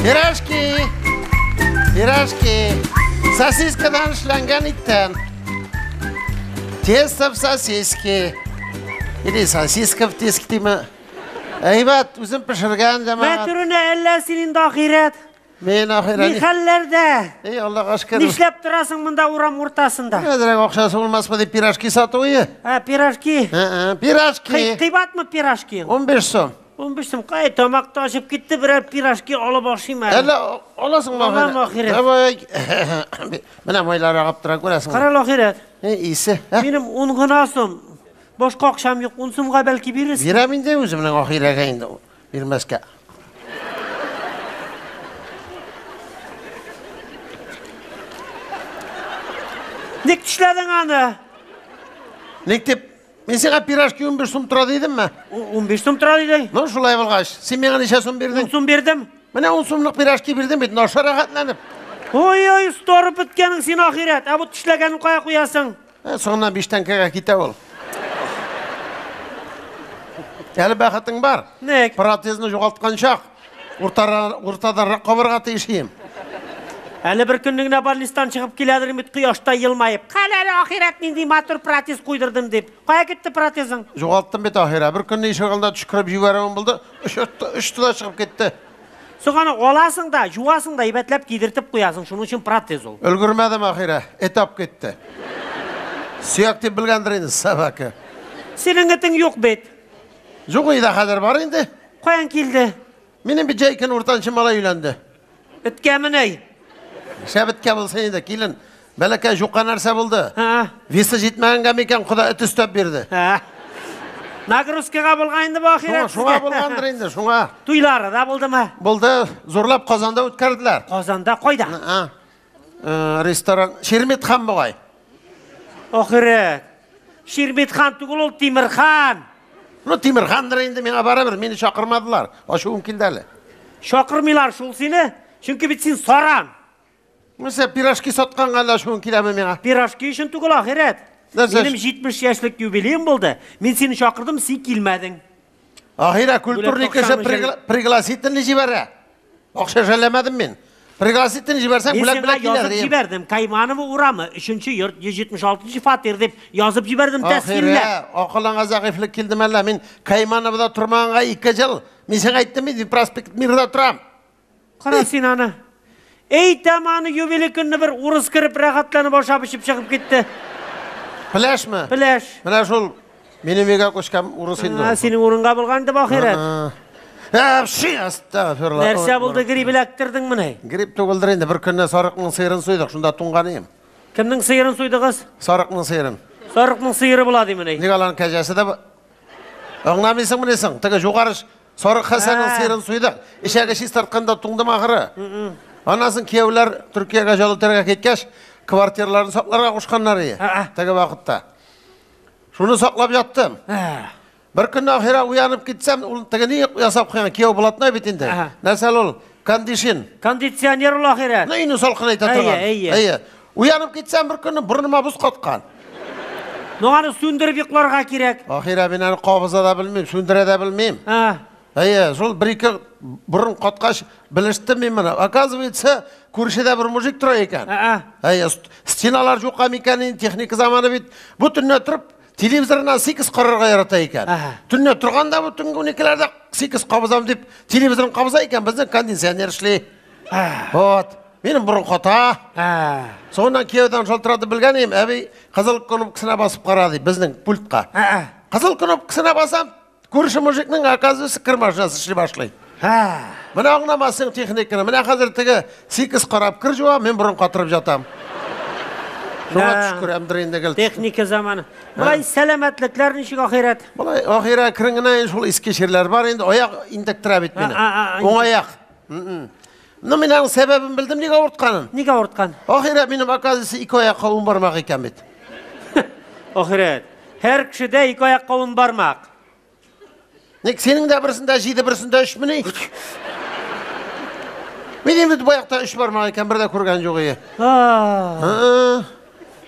Пирожки! Пирожки! Сосискадан эшләнгән иттән. Тесто в сосиске. Или сосиска в тесте дими? Әйбәт, үзем пешергән җәмәгать. Мәтрүнә, әллә син инде ахирәт? Мин ахирәт. Ни хәлләрдә? Эй, Аллага шөкер. Нишләп торасың монда урам уртасында? Әзрәк акчасы булмасмы дип пирожки сатуы. Ә, пирожки. Ә, пирожки. Кыйбатмы пирожки? 15 сум. 15 сум. Кай тамак ташып китте, берәр пирожки алып ашыйм әле. Әллә аласыңмы? Алам, ахирәт. Давай. Менә майлар агып тора, күрәсеңме? Кара, ахирәт. Эй, исе. Минем 10 гына сум. Башка акчам юк, 10 сумга бәлки бирерсең. Бирәм инде үземнең ахирәгә инде. Бирмәскә. Ник тешләдең аны? Ник дип, мин сиңа пирожки 15 сум тора дидемме? 15 сум тора дидең. Ну, шулай булгач, син миңа ничә сум бирдең? 10 сум бирдем. Менә 10 сумлык пирожки бирдем бит, наша рәхәтләнеп. Ой-ой, сторып беткәнең син ахирәт. Ә бу тешләгәнен кая куясың? Соңыннан 5 тәңкәгә китә ул. Әле бәхетең бар. Ник? Протезны югалткан чак. Уртадарак кабырга тиеш идем. Әле бер көнне генә больництан чыгып киләдер бит кояшта елмаеп. Кара әле ахирәт нинди матур протез куйдырдым дип. Кая китте протезың? Югалттым бит ахирәт. Бер көнне ишек алдында төчкереп җибәрүем булды. Очты да чыгып китте. Соң аны аласың да, юасың да, әйбәтләп кидертеп куясың. Шуның өчен протез ул. Өлгермәдем ахирәт. Этап китте. Сөяк дип белгәндер инде собака. Синең этең юк бит. Юк иде, хәзер бар инде. Каян килде? Минем бит җәй көне уртанчы малай өйләнде. Эткәмени? Шәп эткә булсын инде, килен. Бәләкәй юкка нәрсә булды? Һа. Весы җитмәгәнгә микән, кода эт өстәп бирде. Һа. Нагрузкага булган инде бу ахирәт. Шуңа булгандыр инде, шуңа. Туйлары да булдымы? Булды, зурлап Казанда үткәрделәр. Казанда кайда? Һа. Ресторан Ширмитхан бугай. Ахирәт. Ширмитхан түгел ул, Тимерхан. Ну, Тимерхандыр инде, миңа барыбер, мине чакырмадылар. Ачуым килде әле. Чакырмыйлар шул сине, чөнки бит син саран. Нәрсә, пирожки сатканга әллә ачуың киләме миңа? Пирожки өчен түгел, ахирәт. Нәрсә? Минем 70 яшьлек юбилеем булды. Мин сине чакырдым, син килмәдең. Ахирә, культурный кеше пригласительный җибәрә. Акча жәлләмәдем мин. Пригласительный җибәрсәң, Мин бүләк сиңа белән килә язып дим. җибәрдем. Кайманова урамы, 3-нче йорт, 176 фатир дип язып җибәрдем тәфсилләп. Ахирә, акылыңа зәгыйфьлек килдеме әллә? Мин Каймановада тормаганга 2 ел. Мин сиңа әйттем бит, проспект Мирда торам. Кара син аны. Әйтәм аны юбилей көнне бер урыс кереп рәхәтләнеп ашап эчеп чыгып китте. Пеләшме? Пеләш. Менә шул минем өйгә күчкән урыс инде. Ә, синең урынга булган инде бу ахирәт. Әпши, астагфирулла. Нәрсә булды, грипп эләктердең менә? Грипп түгелдер инде, бер көнне сарыкның сыерын суйдык, шунда туңган идем. Кемнең сыерын суйдыгыз? Сарыкның сыерын. Сарыкның сыеры була ди менә. Ник аларның кәҗәсе дә Аңламыйсыңмы ни соң? Теге югары Сарык Хәсәннең сыерын суйдык. Эчәге чистартканда туңдым ахыры. Аннан соң кияүләр Төркиягә җал итәргә киткәч, квартираларын сакларга кушканнар иде. Теге вакытта. Шуны саклап яттым. Бер көнне ахира уянып китсәм, ул теге ни ясап куйган, кияү блатной бит инде. Нәрсә ул? Кондишн. Кондиционер ул ахирәт. Ну, өйне салкынайта торган. Әйе, әйе. Әйе. Уянып китсәм, бер көнне борыныма боз каткан. Ну, аны сүндереп йокларга кирәк. Ахирә, мин аны кабыза да белмим, сүндерә дә белмим. Әйе, шул бер-ике борын каткач белештем мин моны. Оказывается, күршедә бер мужик тора икән. Әйе, стеналар юкка микән инде, техника заманы бит. Бу төнлә торып, телевизорыннан сикс карарга ярата икән. Төнлә торганда бу төнге уникеләрдә сикс кабызам дип, телевизорын кабыза икән, безнең кондиционер эшли. Вот. Минем борын ката. Соңыннан кияүдән шалтыратып белгән идем, әби кызыл кнопкасына басып кара ди, безнең пультка. Кызыл кнопкасына басам, күрше мужикның, оказывается, кер машинасы эшли башлый. Менә аңламассың техниканы. Менә хәзер теге сикс карап кер җуа, мин борын катырып жатам. Шуңа төш күрәмдер инде гел. Техника заманы. Болай сәламәтлекләр ничек ахирәт? Болай ахирәт керен генә инде шул иске чирләр бар инде, аяк интектерә бит мине. Уң аяк. Ну, мин аның сәбәбен белдем, нигә авыртканын. Нигә авырткан? Ахирәт минем, оказывается, ике аякка ун бармак икән бит. Ахирәт, һәр кешедә ике аякка ун бармак. Ник синең дә берсендә 7, берсендә 3 мени? Минем бит бу якта 3 бармак икән, бер дә күргән юк ие.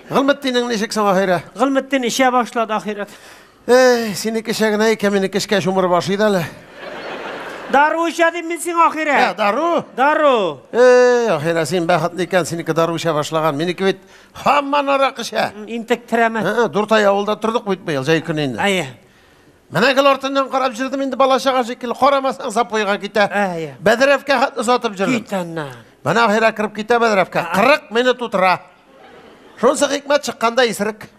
Гыйлметдинең ничек соң, ахирәт? Гыйлметдин эчә башлады, ахирәт. Эй, синеке эчә генә икән, минеке эчкәч умыр башы иде әле. Дару эчә дим мин сиңа, Ахирәт. Ә, дару? Дару. Эй, Ахирәт, син бәхетле икән, синеке дару эчә башлаган. Минеке бит һаман аракы эчә. Интектерәме? 4 ай авылда тордык бит быел, җәй көне инде. Әйе. Менә гел артыннан карап җырдым инде бала-чага шикелле. Карамасаң запойга китә. Әйе. Бәдрәфкә хәтле озатып җырдым. Кит аннан. Менә Ахирәт кереп китә бәдрәфкә. 40 минут утыра. Шунсы хикмәт чыкканда исерек.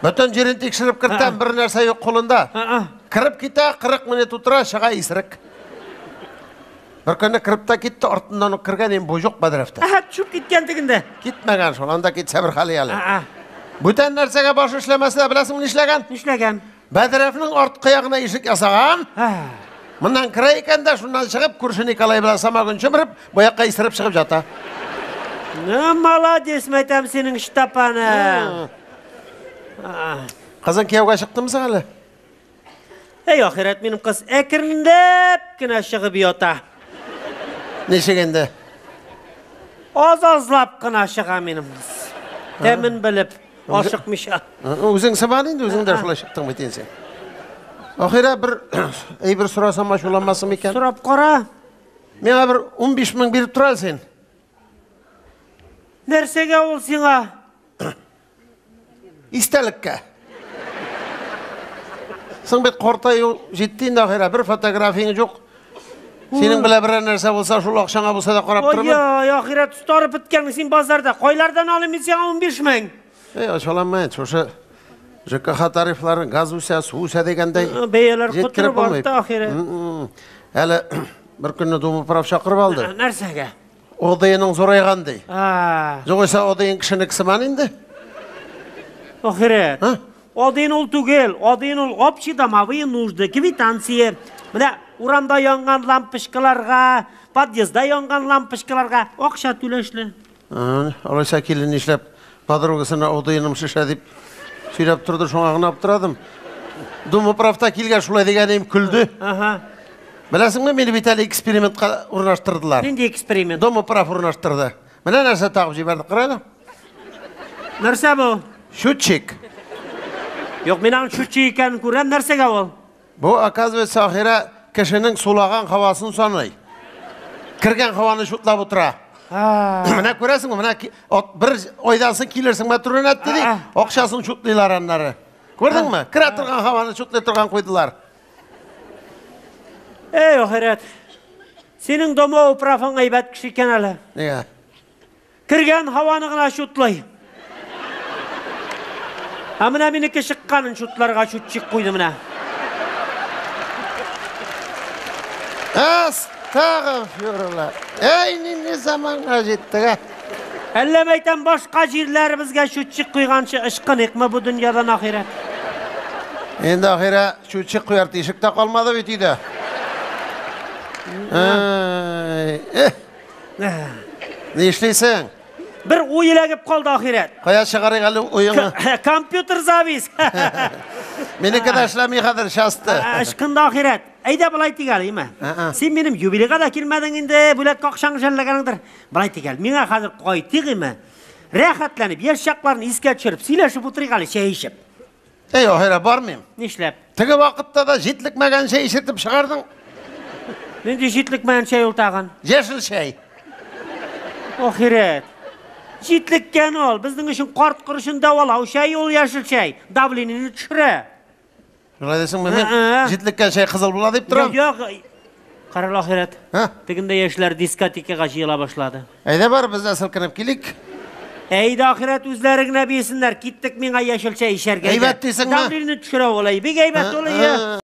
Бөтен җирен тикшереп кертәм, бер нәрсә юк кулында. Кереп китә, 40 минут утыра, чыга исерек. Бер көнне кереп тә китте, артыннан ук кергән, инде бу юк бәдрәфтә. Әһә, төшеп киткән тегендә. Китмәгән шул, анда китсә бер хәл әле. Бүтән нәрсәгә баш эшләмәсә дә беләсеңме нишләгән? Нишләгән? Бәдрәфнең арткы ягына ишек ясаган. Моннан керә икән дә, шуннан чыгып, күрше Николай белән самогон чөмереп, бу якка исереп чыгып ята. Ну, молодец, мәйтәм синең Ычтапаның. Кызың кияүгә чыктымы соң әле? Әй, ахирәт, минем кыз әкренләп кенә чыгып ята. Ничек инде? Аз-азлап кына чыга минем кыз. Тәмен белеп, ашыкмыйча. Үзең сыман инде, үзең дә шулай чыктың бит инде син. Ахирәт, бер әйбер сорасам ачуланмасың микән? Сорап кара. Миңа бер 15 мең биреп тор әле син. Нәрсәгә ул сиңа? Истәлеккә. Соң бит картаю җитте инде ахирәт, бер фотографияң юк. Синең белән берәр нәрсә булса, шул акчаңа булса да карап тормын. Ой, ахирәт, старып беткән син базарда. Кайлардан алыйм мин сиңа 15 мең? Эй, ачуланма инде, шушы ЖКХ тарифлары, газ үсә, су үсә дигәндәй. Бәяләр Җиткереп котырып булмый. артты, ахирәт. Әле бер көнне Думуправ чакырып алды. Нәрсәгә? ОДНың зурайган ди. Югыйсә ОДН кешенеке сыман инде. Ахирәт. А? ОДН ул түгел, ОДН ул общедомовые нужды, квитанция. Менә урамда янган лампочкаларга, подъездда янган лампочкаларга акча түләшле. Алайса килен нишләп подругасына ОДНым шешә дип сөйләп торды, шуңа гына аптырадым. Думуправта килгән шулай дигәнем көлде. Ага. Беләсеңме, мине бит әле экспериментка урнаштырдылар. Нинди эксперимент? Думуправ урнаштырды. Менә нәрсә тагып җибәрде, кара әле. Нәрсә бу? Счетчик. Юк, мин аның счетчик икәнен күрәм, нәрсәгә ул? Бу, оказывается, ахирә кешенең сулаган һавасын саный. Кергән һаваны чутлап утыра. Менә күрәсеңме, менә бер айдан соң килерсең мәтрүнәтте ди, акчасын чутлыйлар аннары. Күрдеңме? Керә торган һаваны чутлый торган куйдылар. Эй, ахирәт. Синең домоуправың әйбәт кеше икән әле. Нигә? Кергән һаваны гына чутлый. Ә менә минеке чыкканын чутларга чутчик куйды менә. Астагфирулла. Эй, нинди заманга җиттек, ә? Әллә мәйтәм башка җирләребезгә чутчик куйганчы ычкыныйкмы бу дөньядан, ахирәт? Инде ахирәт чутчик куяр тишек тә калмады бит өйдә. Ай, эх. Нишлисең? Бер уй эләгеп калды, ахирәт. Кая чыгарыйк әле уеңны? Компьютер завис. Минеке дә эшләми хәзер, часты. Ычкынды, ахирәт. Әйдә болай тик әле, име? Син минем юбилейга да килмәдең инде, бүләккә акчаң жәлләгәнеңдер. Болай тик әле, миңа хәзер кайтыйк име? Рәхәтләнеп, яшь чакларын искә төшереп, сөйләшеп утырыйк әле, чәй эчеп. Эй, ахирәт, бармыйм. Нишләп? Теге вакытта да җитлекмәгән чәй эчертеп чыгардың. Нинди җитлекмәгән чәй ул тагын? Яшел чәй. Ахирәт. Җитлеккән ул, безнең өчен карт корышын дәвалау чәй ул яшел чәй. Давлениене төшерә. Шулай дисеңме? Мин җитлеккән чәй кызыл була дип торам. Юк, юк. Карал, ахирәт. Тегендә яшьләр дискотекага җыела башлады. Әйдә бар, без дә селкенеп килик. Әйдә, ахирәт, үзләре генә биесеннәр. Киттек миңа яшел чәй эчәргә. Әйбәт дисеңме? Давлениене төшерә ул, әй. Бик әйбәт ул, әйе.